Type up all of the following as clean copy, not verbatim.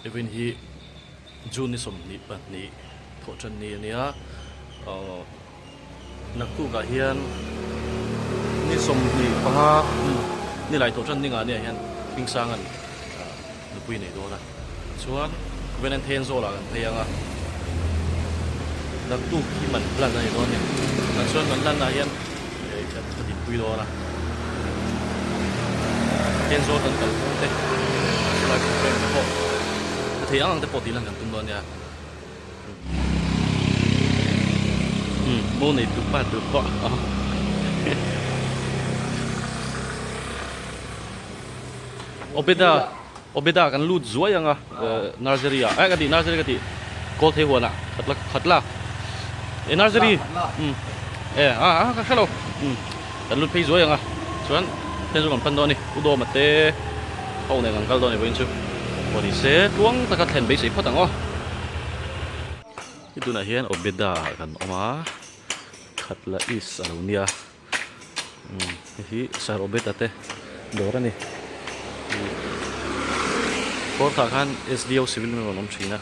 Evin hi June ni 22 thawhṭan ni a nia aw naktukah hian ni 25 nilai thawhṭan ni ngah nia hian Hmingsanga'n nupui a nei dawn a chuan Covenant Thenzawl ah kan phei ang a naktuk hi man hlan a ni dawn a ni tah chuan man hlan ah hian ka dinpui dawn a Thenzawl kan kal kawng te silai programme te pawh a thei ang ang te pawh tih lan kan tum dawn a nia umm mo nei tu pa tur pawh Obeda Obeda kan lut zuai anga nursery ah eh ka tih nursery ka tih kawl thei huan ah khat la khat la eh nursery um eh a a ka hrelo um kan lut phei zuai anga chuan then chu kan pan dawn a ni u dawma te ho nen kan kal dawn a ni vawiin chu pawh ni se tluang taka thlen beisei phawt ang aw he tunah hian Obeda ah kan awm a khat la east a lo nia. Hei hi Sir Obeta te dawr a ni. Court ah khan SDO civil in a rawn awm thin a,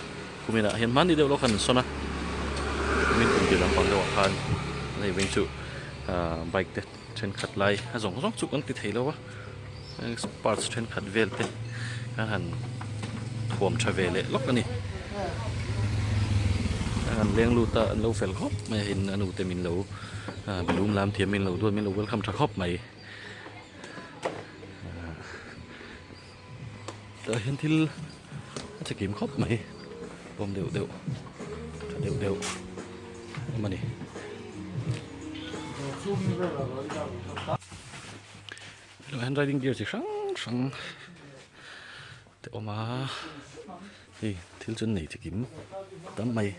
kumin ah hian hmanni deuh lawk khan an sawn a, kumin kum tir lampang deuh ah khan an hei veng chu bike te thenkhat lai a zawng zawng chu kan ti thei lo a, parts thenkhat vel te kan han thuam tha ve leh lawk a ni. An leng lut a an lo fel khawp mai a hei a nu te min lo. Balloon lam thiam min lo duat min lo welcome tha khawp mai tah hian thil a che kim khawp mai pawm deuh deuh tha deuh deuh awm a ni. Helaiah hian riding gear chi hrang hrang te awm a hei thil chu an nei chi kim tam mai.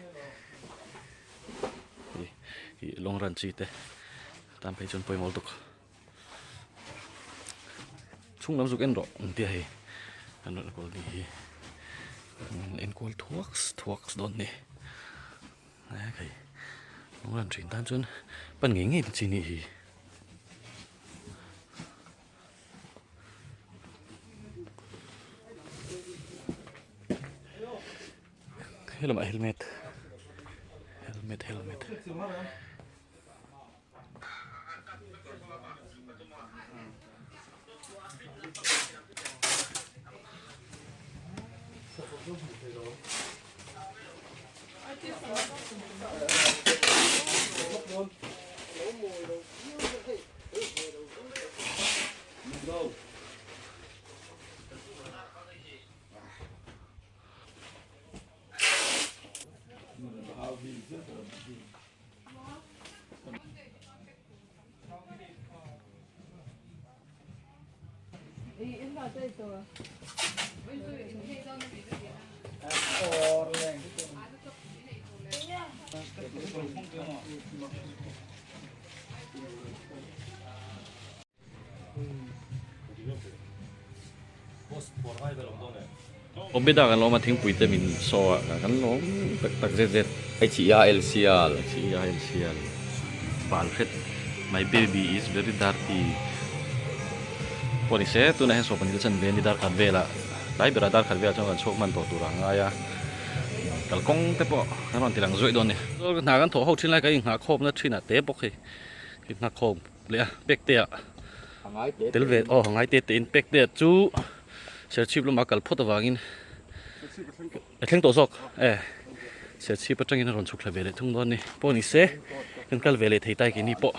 Ih long run chi te tan phei chuan pawimawh lutuk chhung lam zuk en rawh ang tia hei an rawn enkawl ni hi en kual thuak thuak dawn ni hei long run thin tan chuan pan ngei ngei te chi nih hi. Helamah helmet helmet helmet Obeda kan lawm a thingpui te min saw a kan lawm tak tak zet zet. H E I L sial. H E I L sial pal hret my baby is very dirty pawh ni se tunah hian sawpa nil chan ve a ni dar khat velah tlai berah dar khat velah chuan kan chhuak hman tawh tur a ngai a kalkawng te pawh kan rawn ti lang zuaih dawn a ni. Hna kan thawh ho thin lai kan inghahkhawmna thinah te bawk hei inghahkhawm. Leh a pek te ah tel ve aw ngai te te in pek te chu serchhip lamah kal phawt avangin a thleng tawh zawk e serchhip atangin a rawn chhuk thla ve leh thung dawn a ni pawh ni se kan kal ve leh thei tai keini pawh.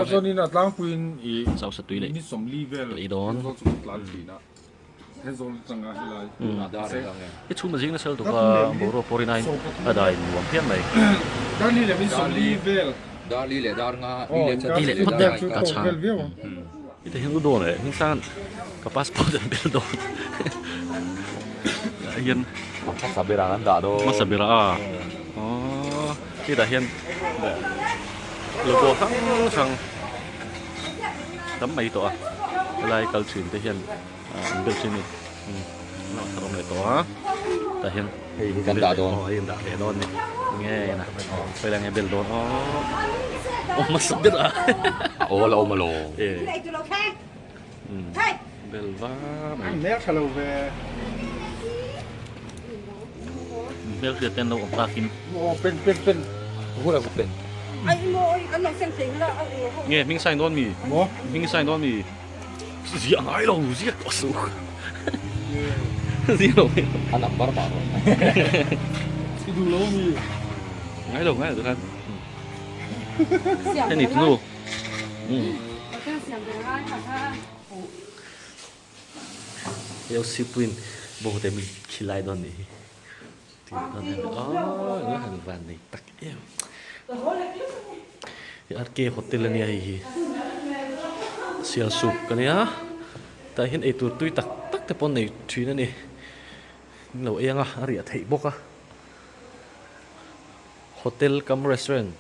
Chuanin a tlangpuiin i Chau satui leh ni 40 vel lei dawn. Thenzawl chu kan tlan thin a. Thenzawl atanga helai I chhum a zing nasa lutuk a boruak pawh rin aiin a dai nuam phian mai. Dar li leh min 40 vel. Dar li leh dar nga li leh Li leh phawt deuh ka chhang. I te hian u dawn eh hming ka passport an bel dawn ah hian hmasa berah an dah dawn hmasa berah a aww hetah hian Logo hrang hrang tam mai tawh a helai kal thin te hian an bel thin a ni umm a thar awm leh tawh a tah hian hei hi kan dah dawn aw hei an dah leh dawn a ni nge a khawi lai nge bel dawn aw aw hmasa ber a a aw la awm alawm umm bel va mai hmel tha lo ve hmel hriat te an lo awm takin aw pen pen pen hura ku pen nge hming sign dawn mi maw hming sign dawn mi ziah ngai lo ziak tawh suh ziak lo a number mah rawh i duh lo mi ngai lo ngai lo khan heni tunu Hei sipuiin bawngte min khilai dawn nih hi tih dawn em aw eng han van nei tak em hei RK hotel ania hei hi sial sup ka nia tah hian eitur tui tak tak te pawh an nei thin a ni an lo ei ang a a riah theih bawk a hotel cum restaurant.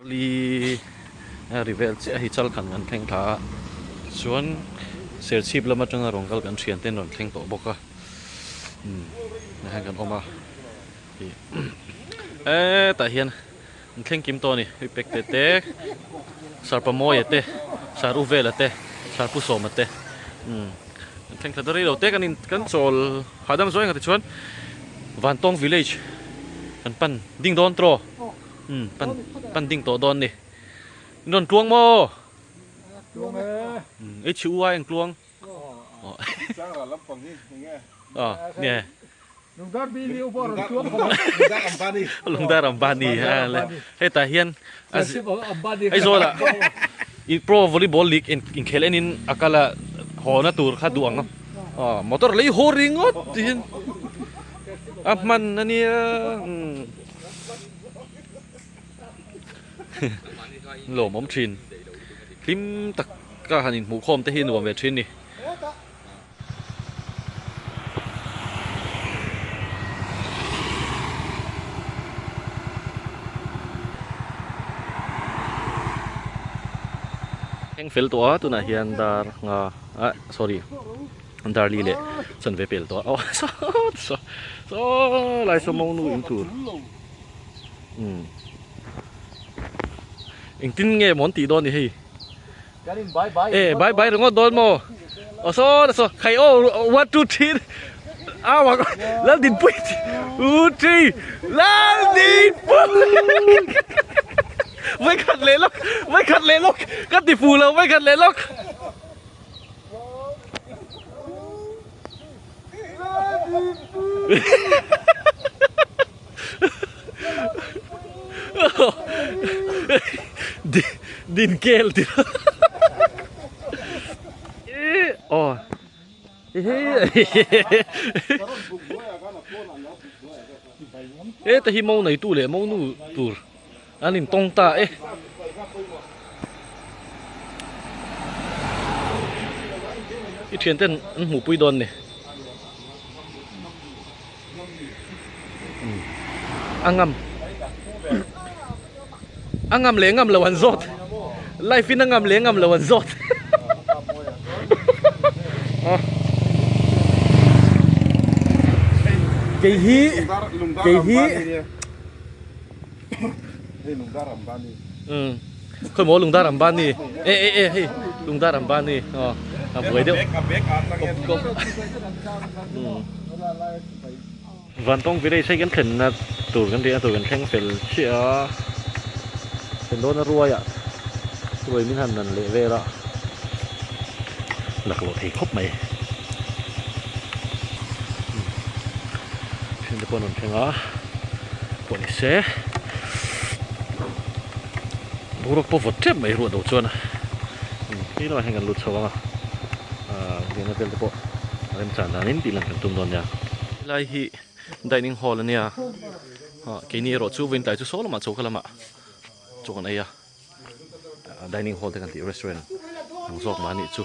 Li a ri vel chiah hi chal khan kan thleng thla a chuan serchhip lam atanga rawn kal kan thian te an rawn thleng tawh bawk a umm ah hian kan awm a hetah hian An thleng kim tawh a ni. Hei pek te te, Sarpa Mawia te, Sar U Vela te, Sar Pu Sawma te umm an thleng thla ta rei lo te kan in kan chawl hahdam zawng engah tichuan Vantawng village kan pan ding dawn tawh umm pan pan ding tawh dawn a ni. In rawn tluang maw? Tluang e. Umm HUI an tluang. Changral lampang hi eng nge? Aw nge. Lungdar bili u pawh rawn tluang khawp a. Lungdar Ambani. Lungdar Ambani a le. Hetah hian Aizawl ah i pro volleyball league inkhel enin a kal a haw na tur kha duh ang a. Aw motor lei haw ringawt tihian a hman a nia. Lawmawm thin. Hlim tak ka han inhmuh khawm te hi nuam ve thin ni. Thleng fel tawh a tunah hian dar nga ah sorry dar li leh chanve pel tawh a aw saw saw saw lai saw monu in tur umm engtin nge maw an tih dawn ni hei. E bye bye ringawt dawn maw? Aw saw saw khai aw one two three au ang Laldinpui two three Laldinpui Vawikhat leh lawk vawikhat leh lawk ka ti fu lo vawikhat leh lawk Din kel ti aw heta hi mo neitu leh mo nu tur an intawng ta e. I thian ten an hmuhpui dawn ni. A ngam a ngam leh ngam lo an zawt life in a ngam leh ngam lo an zawt kei hi kei hi umm khawi maw lungdar ambani e e e hei lungdar ambani aw a buai deuh umm. Vantawng village hei kan thlenna tur kan riahna tur kan thleng fel chiah a, thlen dawn a ruai ah ruai min han nan leh vel a, laklawh thei khawp mai. Thian te pawh an rawn thleng a, pawh ni se boruak pawh vawt tep mai ruah do chuan khi lamah hian kan lut chho ang a, ahh riahna vel te pawh a remchan danin tih lang kan tum dawn nia. Helai hi dining hall a nia, ah keini erawh chu vawiin tlai chu saw lamah choka lamah. Chaw kan ei a, dining hall te kan tih restaurant ang zawk mah anih chu.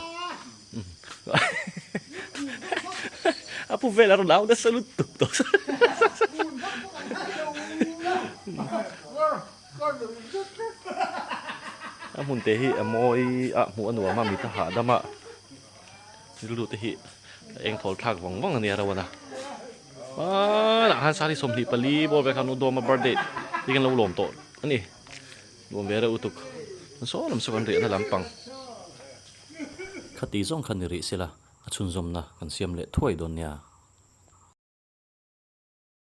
A pu vel a rawn au nasa lutuk tawh. A hmun te hi a mawi a hmuh a nuam a mit a hahdam a rilru te hi a eng thawl thlak vawng vawng a nia rauh a na. Hmanah khan sari 24 bawr vel khan u Dawma birthday te kan lo lawm tawh a ni. Nuam ve reuh lutuk. An saw lam saw kan riahna lampang. Khati zawng kha ni rih sela a chhunzawmna kan siam leh thuai dawn nia.